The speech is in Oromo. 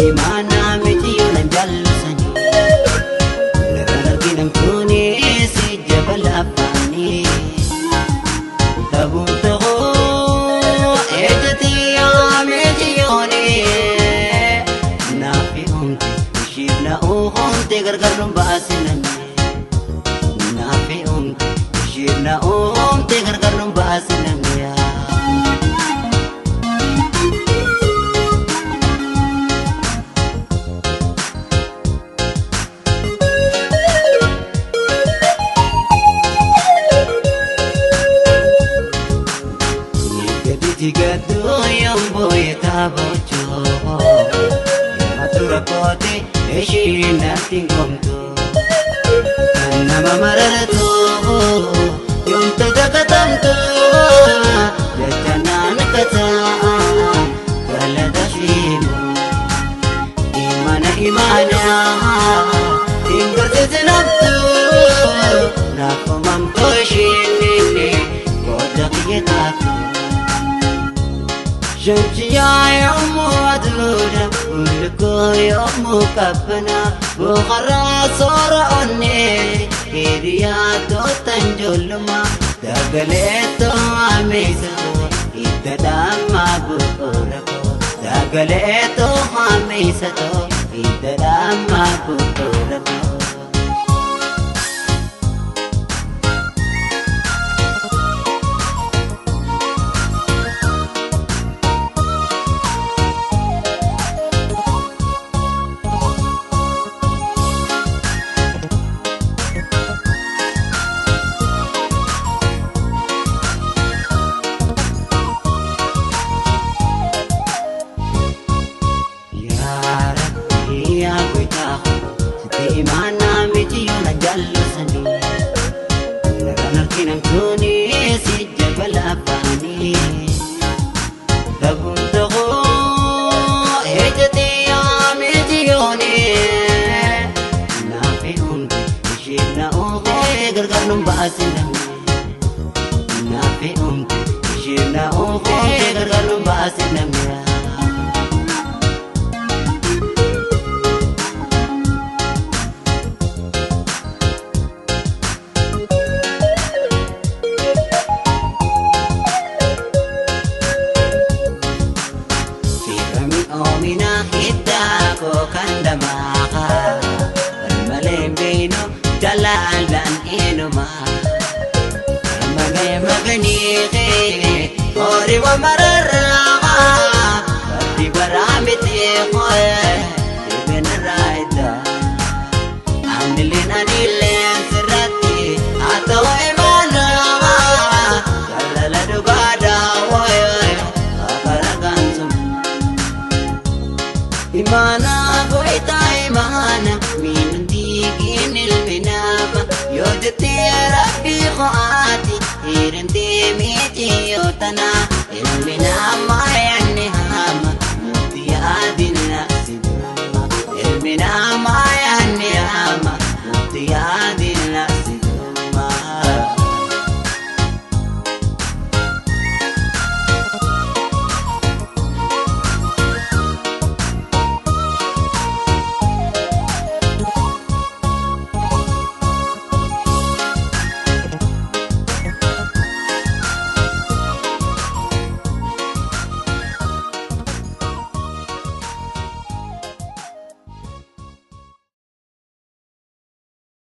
imaanaa miti yoo nan jaallusanii. Narraan arginamtuuni si jabala afaanii. Dhabuun ta'uu ejjati yaa miti yoonii. Naafi humti ishiif na uumte gargar nu baasinanii. Naafi humti ishiif na uumte gargar nu baasinanii. Gaditti gadduu yomboo taaboochoo. Matura koote ishee natti hin gomtu. Kan nama mararatu yoomta dagatamtu. Jecha naan kataa galata shiimu. Imana imana hin garsiisinamtu. Naafumamtu isheen booda kiyya taatu. Shamsiyaa yommuu aduudha, bulkoo yommuu qabbana, boqarraa soora onnee, hiriyaa tootan ijoollummaa, dagaleetoo ameessatoo, hidda dhaammaa bu'uura koo. Dagaleetoo ameessatoo, hidda dhaammaa bu'uura koo. Yaa Rabbi yaa goitaa sitti imaanaa miti yoo na jaallusanii. Narraan arginamtuuni si jabala afaanii. Dhabuun ta'uu ejjati yaa miti yoonii. Naafi humti isheen na uumee gargar nu baasinamne. Naafi humti isheen na uumee gargar nu baasinamne. Firami oomina hiddaa koo kan damaaqa. Malee beenu jalaalaan eenyumaa. Malee maganii horii wa mararraa. Barri baraa miti hoo'ee dhibeen irraa iddaa. Anileen anileen sirratti haa ta'u imaanaa. Jaalala dhugaadhaa wooyoo kaafara gaansumaa. Imaana goita imaana miinantiikin ilmi nama yoo jettee rabbii qo'aati hiirintii miti yoo tana ilmi namaa